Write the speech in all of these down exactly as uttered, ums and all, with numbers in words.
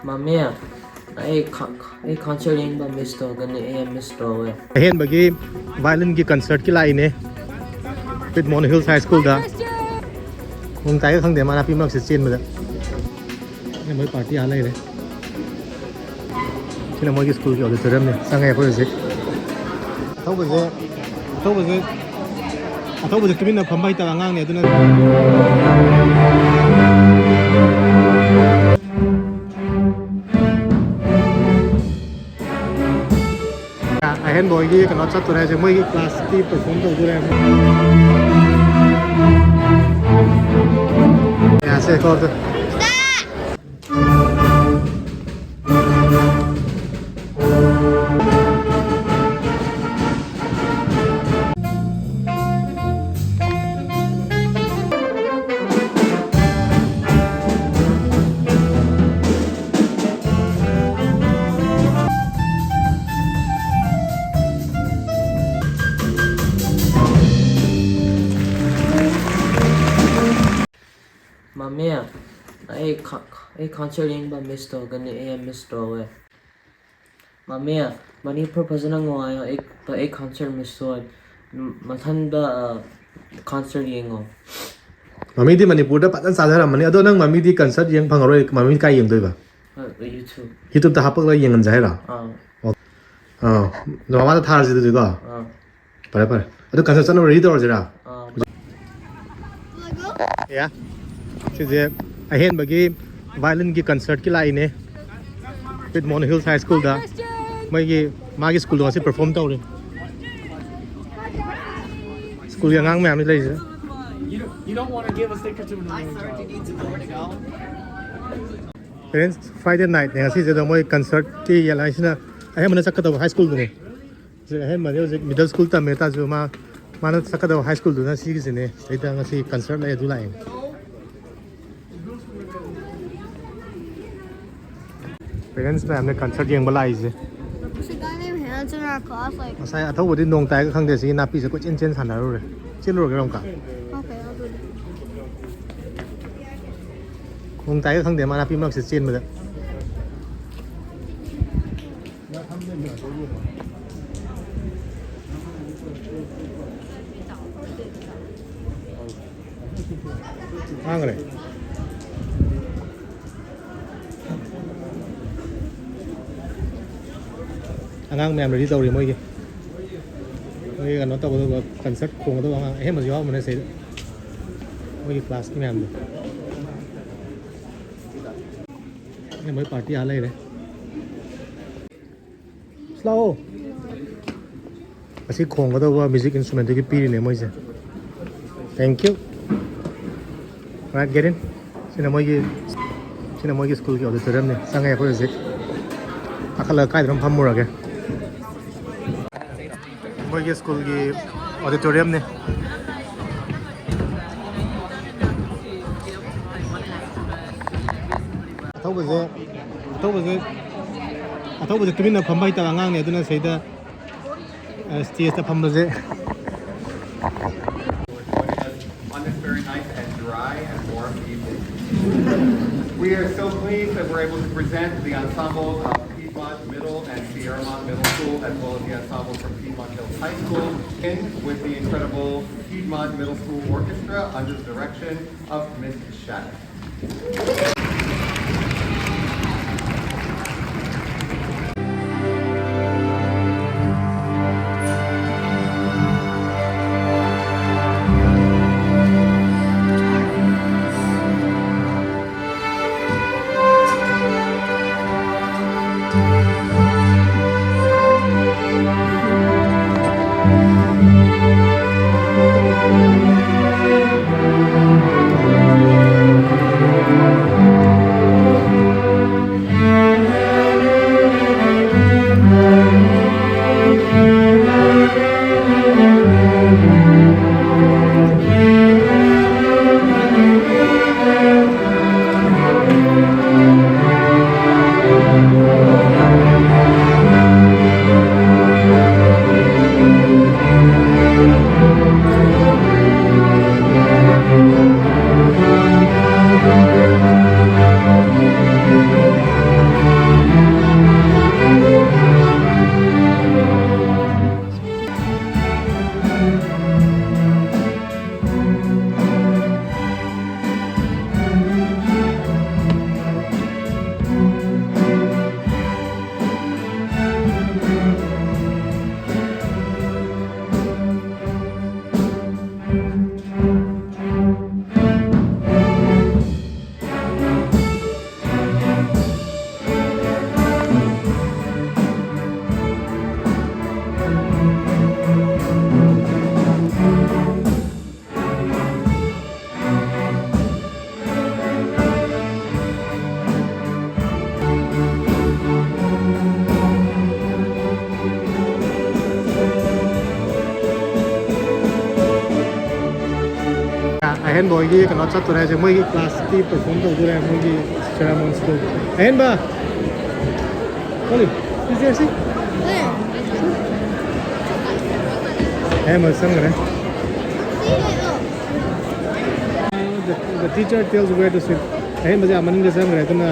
ꯃꯃꯤ, ꯑꯩ ꯈ- ꯑꯩ concert ꯌꯦꯡꯕ miss ꯇꯧꯒꯅꯤ꯫ ꯑꯩ miss ꯇꯧꯋꯦ꯫ ꯑꯍꯦꯟꯕꯒꯤ violin ꯒꯤ concert ꯀꯤ ꯂꯥꯛꯏꯅꯦ꯫ With Mono Hills High School ꯗ꯫ ꯅꯣꯡ ꯇꯥꯏꯒ ꯈꯪꯗꯦ ꯃꯥ ꯅꯥꯄꯤ ꯃꯔꯛꯁꯤꯗ ꯆꯦꯟꯕꯗ꯫ ꯑꯩꯅ ꯃꯣꯏ party ꯑꯥ ꯂꯩꯔꯦ꯫ ꯁꯤꯅ ꯃꯣꯏꯒꯤ school ꯒꯤ auditorium ꯅꯤ꯫ ꯆꯪꯉꯦ ꯑꯩꯈꯣꯏ ꯍꯧꯖꯤꯛ꯫ ꯑꯊꯧꯕꯁꯦ ꯑꯊꯧꯕꯁꯦ ꯑꯊꯧꯕꯁꯦ ꯇꯨꯃꯤꯟꯅ ꯐꯝꯕ ꯍꯩꯇꯕ ꯑꯉꯥꯡꯅꯦ꯫ ꯑꯗꯨꯅ ꯑꯍꯦꯟꯕ ꯍꯣꯏꯒꯤ ꯀꯩꯅꯣ ꯆꯠꯇꯣꯔꯦ ꯍꯥꯏꯁꯦ, ꯃꯣꯏꯒꯤ class ꯀꯤ perform ꯇꯧꯗꯣꯔꯦ꯫ ꯌꯥꯁꯦ ꯀꯣ ꯑꯗꯨ꯫ ꯃꯃꯤ, ꯑꯩ ꯈ- ꯑꯩ concert ꯌꯦꯡꯕ miss ꯇꯧꯒꯅꯤ꯫ ꯑꯩ miss ꯇꯧꯋꯦ꯫ ꯃꯃꯤ, ꯃꯅꯤꯄꯨꯔ ꯐꯖꯅ ꯉꯥꯏꯌꯣ꯫ ꯑꯩ ꯑꯩ concert miss ꯇꯧꯋꯦ꯫ ꯃꯊꯪꯗ concert ꯌꯦꯡꯉꯣ꯫ ꯃꯃꯤꯗꯤ ꯃꯅꯤꯄꯨꯔꯗ ꯐꯖꯅ ꯆꯥꯊꯔꯝꯃꯅꯤ꯫ ꯑꯗꯣ ꯅꯪ ꯃꯃꯤꯗꯤ concert ꯌꯦꯡ ꯐꯪꯉꯔꯣꯏ꯫ ꯃꯃꯤ ꯀꯥꯏ ꯌꯦꯡꯗꯣꯏꯕ? YouTube꯫ YouTube ꯇ ꯍꯥꯞꯄꯒ ꯌꯦꯡꯍꯟꯁꯦ ꯍꯥꯏꯔꯣ? ꯑꯥ꯫ ꯑꯣ꯫ ꯑꯥ꯫ ꯅꯣꯡꯃꯗ ꯊꯥꯔꯁꯤ ꯑꯗꯨꯗꯤꯀꯣ꯫ ꯑꯥ꯫ ꯐꯔꯦ ꯐꯔꯦ꯫ ꯑꯗꯨ concert ꯆꯠꯅꯕ ready ꯇꯧꯔꯁꯤꯔꯥ? ꯑꯥ꯫ ꯌꯥ꯫ ꯁꯤꯁꯦ ꯑꯍꯦꯟꯕꯒꯤ violin ꯒꯤ concert ꯀꯤ ꯂꯥꯛꯏꯅꯦ꯫ With Mono Hills High School ꯗ꯫ ꯃꯣꯏꯒꯤ ꯃꯥꯒꯤ school ꯗꯣ ꯉꯁꯤ perform ꯇꯧꯔꯤ꯫ School ꯒꯤ ꯑꯉꯥꯡ ꯃꯌꯥꯝꯅꯤ ꯂꯩꯔꯤꯁꯦ꯫ You don't, you don't want to give a sticker to an only child. Parents Friday night ꯅꯦ ꯉꯁꯤꯁꯦ꯫ ꯑꯗꯣ ꯃꯣꯏ concert ꯀꯤ ꯌꯦꯟ ꯍꯥꯏꯁꯤꯅ ꯑꯍꯦꯟꯕꯅ ꯆꯠꯀꯗꯧꯕ high school ꯗꯨꯅꯦ꯫ ꯁꯤ ꯑꯍꯦꯟꯕꯗꯤ ꯍꯧꯖꯤꯛ middle school ꯇꯝꯃꯦ ꯇꯥꯔꯁꯨ ꯃꯥ ꯃꯥꯅ ꯆꯠꯀꯗꯕ high school ꯗꯨꯅ ꯁꯤꯒꯤꯁꯤꯅꯦ꯫ ꯁꯤꯗꯩꯗ ꯉꯁꯤ concert ꯂꯩ ꯑꯗꯨ ꯂꯥꯛꯏꯅꯦ꯫ Parents ꯃꯌꯥꯝꯅ concert ꯌꯦꯡꯕ ꯂꯥꯛꯏꯁꯦ꯫ There's a guy named Hans in our class, like, ꯉꯁꯥꯏ ꯑꯊꯧꯕꯗꯤ ꯅꯣꯡ ꯇꯥꯏꯒ ꯈꯪꯗꯦ ꯁꯤꯒꯤ ꯅꯥꯄꯤꯁꯦ ꯀꯣꯏꯆꯦꯟ ꯆꯦꯟ ꯁꯥꯟꯅꯔꯨꯔꯦ꯫ ꯆꯦꯜꯂꯨꯔꯒꯦ ꯑꯃꯨꯛꯀ꯫ Okay, I'll do it. ꯅꯣꯡ ꯇꯥꯏꯒ ꯈꯪꯗꯦ ꯃꯥ ꯅꯥꯄꯤ ꯃꯔꯛꯁꯤꯗ ꯆꯦꯟꯕꯗ꯫ ꯍꯥꯡꯈ꯭ꯔꯦ꯫ ꯑꯉꯥꯡ ꯃꯌꯥꯝ ready ꯇꯧꯔꯤ ꯃꯣꯏꯒꯤ꯫ ꯃꯣꯏꯒꯤ ꯀꯩꯅꯣ ꯇꯧꯒꯗꯧꯕ, concert ꯈꯣꯡꯒꯗꯧꯕ ꯑꯉꯥꯡ ꯑꯍꯦꯟꯕꯁꯨ ꯌꯥꯎꯔꯝꯕꯅꯦ ꯁꯤꯗ꯫ ꯃꯣꯏꯒꯤ classꯀꯤ ꯃꯌꯥꯝꯗꯣ꯫ ꯑꯦ, ꯃꯣꯏ party ꯑꯥ ꯂꯩꯔꯦ꯫ ꯂꯥꯛꯑꯣ꯫ ꯑꯁꯤ ꯈꯣꯡꯒꯗꯧꯕ music instrumentꯇꯨꯒꯤ ꯄꯤꯔꯤꯅꯦ ꯃꯣꯏꯁꯦ꯫ Thank you. Right, get in. ꯁꯤꯅ ꯃꯣꯏꯒꯤ, ꯁꯤꯅ ꯃꯣꯏꯒꯤ schoolꯒꯤ auditoriumꯅꯦ꯫ ꯆꯪꯉꯦ ꯑꯩꯈꯣꯏ ꯍꯧꯖꯤꯛ꯫ ꯀꯥꯈꯠꯂꯒ ꯀꯥꯏꯗꯅꯣ ꯐꯝꯃꯨꯔꯒꯦ꯫ ꯃꯣꯏꯒꯤ schoolꯒꯤ auditoriumꯅꯦ꯫ ꯑꯊꯧꯕꯁꯦ, ꯑꯊꯧꯕꯁꯦ, ꯑꯊꯧꯕꯁꯦ ꯇꯨꯃꯤꯟꯅ ꯐꯝꯕ ꯍꯩꯇꯕ ꯑꯉꯥꯡꯅꯦ, ꯑꯗꯨꯅ ꯁꯤꯗ, ꯑ, stageꯇ ꯐꯝꯕꯁꯦ꯫ On this very nice and dry and warm evening. We are so pleased that we're able to present the ensemble of Piedmont Middle and Sierra Mont Middle School, as well as the ensemble from Piedmont Hills High School, in with the incredible Piedmont Middle School Orchestra under the direction of Miss Shattuck. ꯕꯣꯏꯒꯤ ꯀꯩꯅꯣ ꯆꯠꯇꯣꯔꯦ ꯍꯥꯏꯁꯦ, ꯃꯣꯏꯒꯤ ꯀ꯭ꯂꯥꯁꯀꯤ perform ꯇꯧꯗꯣꯔꯦ, ꯃꯣꯏꯒꯤ ꯁꯦꯔꯥꯃꯣꯟꯁꯇꯣ꯫ ꯑꯍꯦꯟꯕ! ꯀꯣꯂꯤ, is there, see? ꯑꯍꯦꯟꯕ ꯆꯪꯈ꯭ꯔꯦ꯫ The, the teacher tells where to sit. ꯑꯍꯦꯟꯕꯁꯦ ꯌꯥꯝ ꯃꯅꯤꯡꯗ ꯆꯪꯈ꯭ꯔꯦ, ꯑꯗꯨꯅ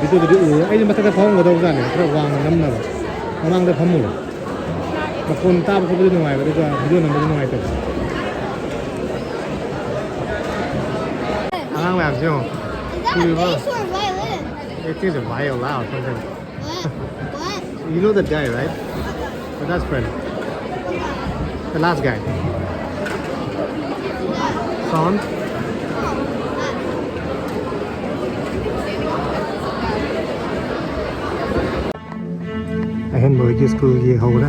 ꯚꯤꯗꯤꯑꯣꯗꯨꯗꯤ ꯎꯔꯣꯏ꯫ ꯑꯩꯁꯦ ꯃꯊꯛꯇ ꯐꯝꯃꯝꯒꯗꯧꯕꯖꯥꯠꯅꯦ, ꯈꯔ ꯋꯥꯡꯅ ꯅꯝꯅꯕ꯫ ꯃꯃꯥꯡꯗ ꯐꯝꯃꯨꯔꯦ꯫ ꯃꯈꯣꯟ ꯇꯥꯕ ꯈꯣꯠꯄꯗꯤ ꯅꯨꯡꯉꯥꯏꯕ, ꯑꯗꯨꯒ ꯚꯤꯗꯤꯑꯣ ꯅꯝꯕꯗꯤ ꯅꯨꯡꯉꯥꯏꯇꯕ꯫ ꯑꯉꯥꯡ ꯃꯌꯥꯝꯁꯦ ꯌꯦꯡꯉꯣ꯫ Is that a bass or a violin? It is a viola or something. What? What? You know that guy, right? The best friend. The last guy. Sean? ꯑꯍꯦꯟꯕ ꯍꯣꯏꯒꯤ ꯁ꯭ꯀꯨꯜꯒꯤ ꯍꯧꯔꯦ꯫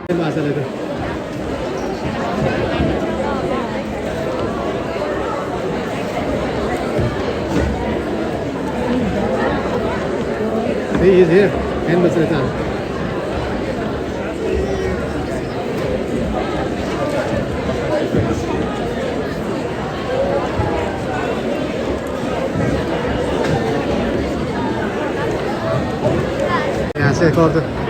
See, he's here. Hand massager. Yeah, say, go to.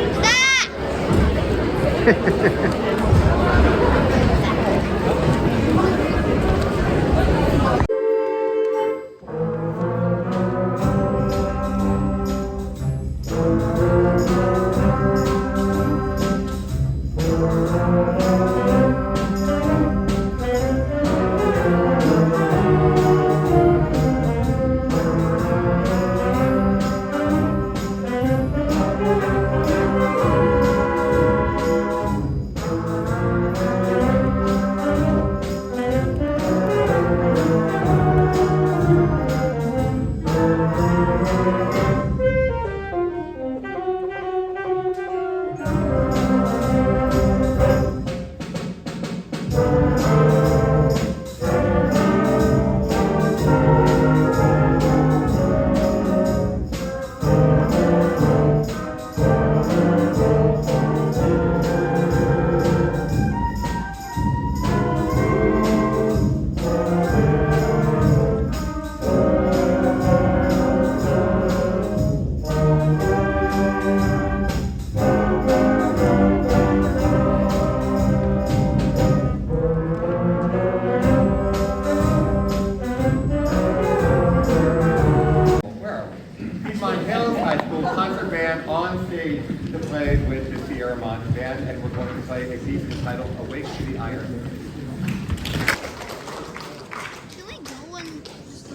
Where are we? Piedmont Hills High School Concert Band on stage to play with the Sierra Madre Band, and we're going to play a piece entitled Awake to the Iron. Can we go and just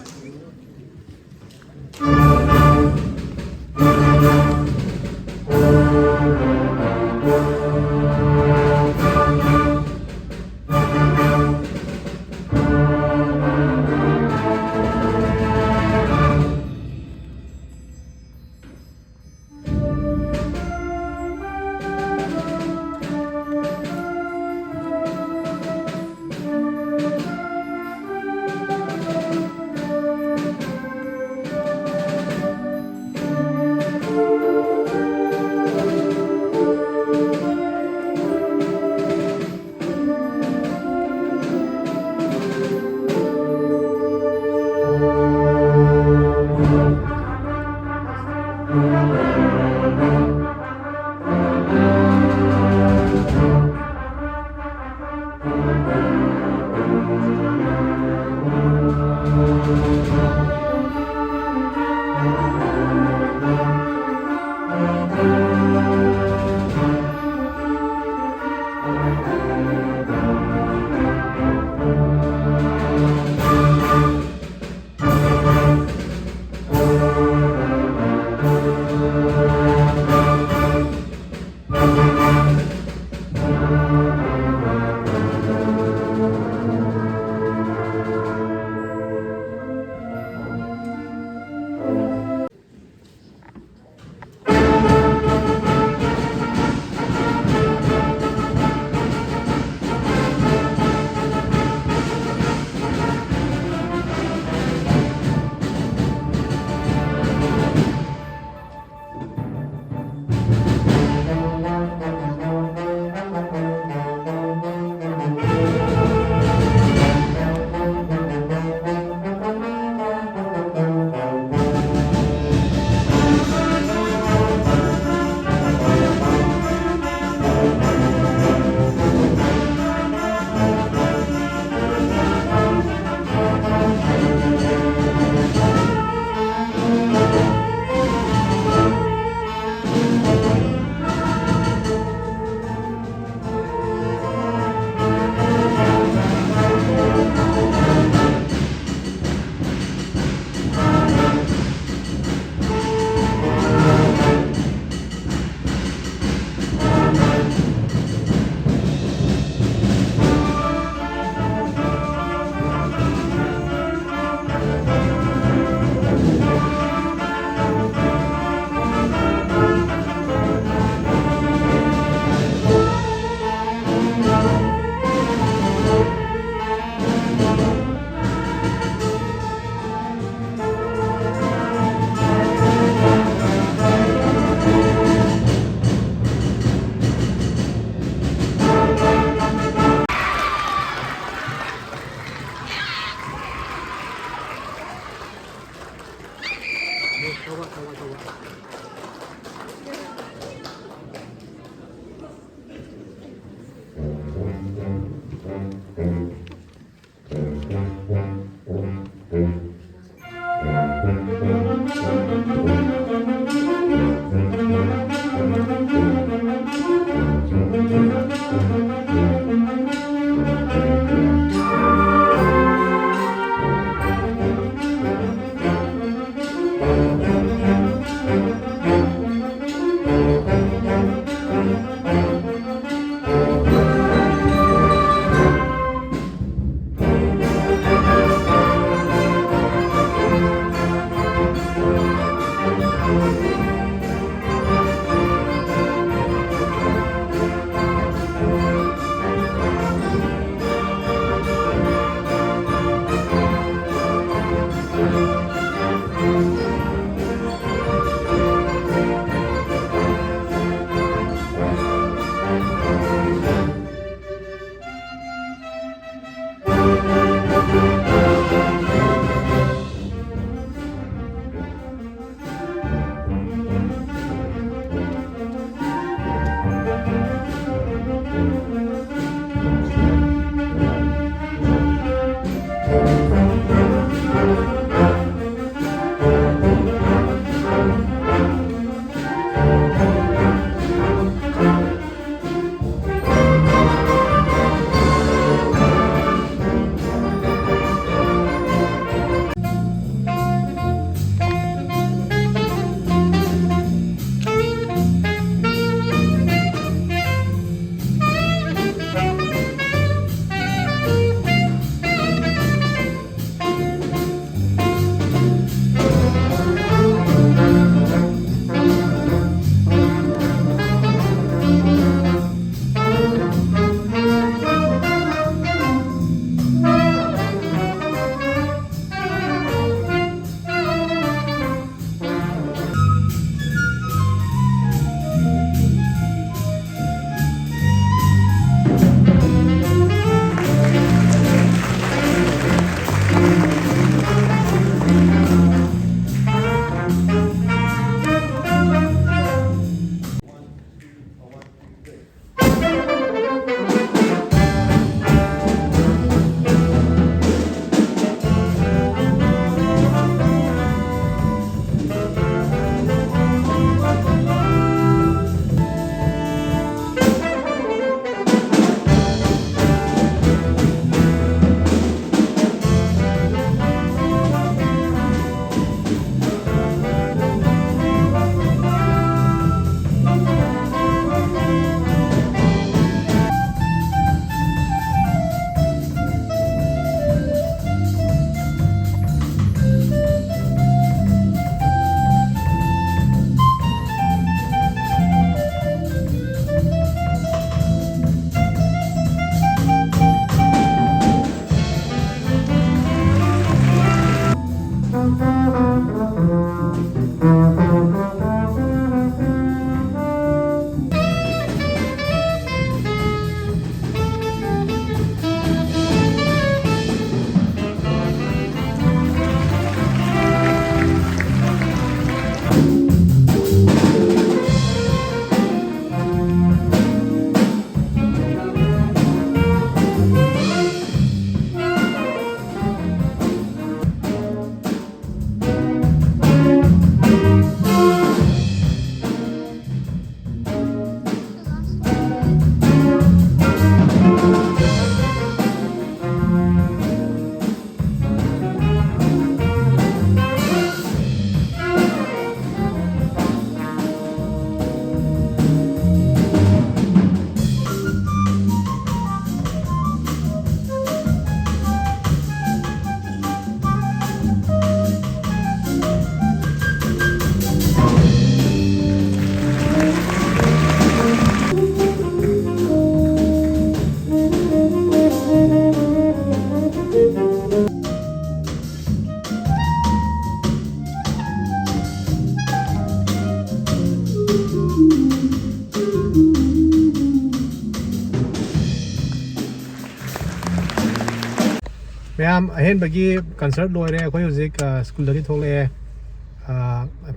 ꯃꯌꯥꯝ, ꯑꯍꯦꯟꯕꯒꯤ concert ꯂꯣꯏꯔꯦ꯫ ꯑꯩꯈꯣꯏ ꯍꯧꯖꯤꯛ ꯁ꯭ꯀꯨꯜꯗꯒꯤ ꯊꯣꯛꯂꯛꯑꯦ꯫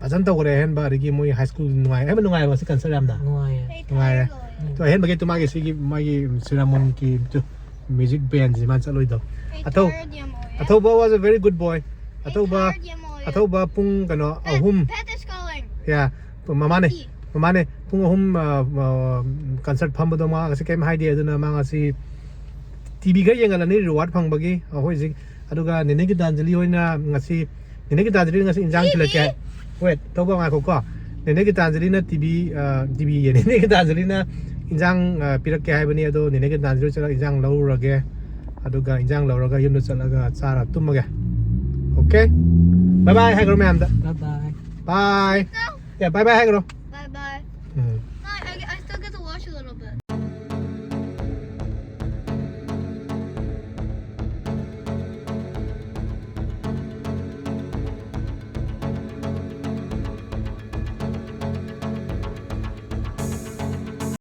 ꯐꯖꯅ ꯇꯧꯈ꯭ꯔꯦ ꯑꯍꯦꯟꯕ꯫ ꯑꯗꯒꯤ ꯃꯣꯏ ꯍꯥꯏ ꯁ꯭ꯀꯨꯜ ꯅꯨꯡꯉꯥꯏ, ꯑꯍꯦꯟꯕ ꯅꯨꯡꯉꯥꯏꯔꯕ ꯁꯤ ꯀꯟꯁꯔꯠ ꯌꯥꯝꯅ? ꯅꯨꯡꯉꯥꯏꯌꯦ꯫ ꯅꯨꯡꯉꯥꯏꯔꯦ꯫ ꯑꯗꯣ ꯑꯍꯦꯟꯕꯒꯤ ꯇꯨ ꯃꯥꯒꯤ ꯁꯤꯒꯤ ꯃꯥꯒꯤ ꯁꯤꯔꯥꯃꯣꯟꯒꯤ ꯃ꯭ꯌꯨꯖꯤꯛ ꯕꯦꯟꯁꯤ ꯃꯥ ꯆꯠꯂꯣꯏꯗꯣ꯫ ꯑꯊꯧ ꯑꯊꯧꯕ was a very good boy. ꯑꯊꯧꯕ ꯑꯊꯧꯕ ꯄꯨꯡ ꯀꯩꯅꯣ ꯑꯍꯨꯝ꯫ ꯌꯥ, ꯃꯃꯥꯅꯦ꯫ ꯃꯃꯥꯅꯦ꯫ ꯄꯨꯡ ꯑꯍꯨꯝ ꯀꯟꯁꯔꯠ ꯐꯝꯕꯗꯣ ꯃꯥ ꯉꯁꯤ ꯀꯩꯝ ꯍꯥꯏꯗꯦ꯫ ꯑꯗꯨꯅ ꯃꯥ ꯉꯁꯤ ꯇꯤꯚꯤ ꯈꯔ ꯌꯦꯡꯍꯜꯂꯅꯤ ꯔꯤꯋꯥꯔꯗ ꯐꯪꯕꯒꯤ ꯑꯩꯈꯣꯏ ꯍꯧꯖꯤꯛ꯫ ꯑꯗꯨꯒ ꯅꯦꯅꯦ ꯒꯤꯇꯥꯟꯖꯂꯤ ꯍꯣꯏꯅ ꯉꯁꯤ ꯅꯦꯅꯦ ꯒꯤꯇꯥꯟꯖꯂꯤꯅ ꯉꯁꯤ ꯏꯟꯖꯥꯡ ꯊꯤꯜꯂꯛꯀꯦ꯫ ꯋꯦꯠ, ꯇꯧꯕ ꯉꯥꯏꯈꯣꯀꯣ꯫ ꯅꯦꯅꯦ ꯒꯤꯇꯥꯟꯖꯂꯤꯅ ꯇꯤꯚꯤ, ꯇꯤꯚꯤ ꯌꯦ ꯅꯦꯅꯦ ꯒꯤꯇꯥꯟꯖꯂꯤꯅ ꯏꯟꯖꯥꯡ ꯄꯤꯔꯛꯀꯦ ꯍꯥꯏꯕꯅꯤ꯫ ꯑꯗꯣ ꯅꯦꯅꯦ ꯒꯤꯇꯥꯟꯖꯂꯤ ꯆꯠꯂꯒ ꯏꯟꯖꯥꯡ ꯂꯧꯔꯨꯔꯒꯦ꯫ ꯑꯗꯨꯒ ꯏꯟꯖꯥꯡ ꯂꯧꯔꯒ ꯌꯨꯝꯗ ꯆꯠꯂꯒ ꯆꯥꯔ ꯇꯨꯝꯃꯒꯦ꯫ ꯑꯣꯀꯦ, ꯕꯥꯏ ꯕꯥꯏ ꯍꯥꯏꯈ꯭ꯔꯣ ꯃꯌꯥꯝꯗ꯫ Bye bye. Bye. Yeah, bye bye ꯍꯥꯏꯈ꯭ꯔꯣ꯫ Bye bye. Um. I, I still get to watch a little bit.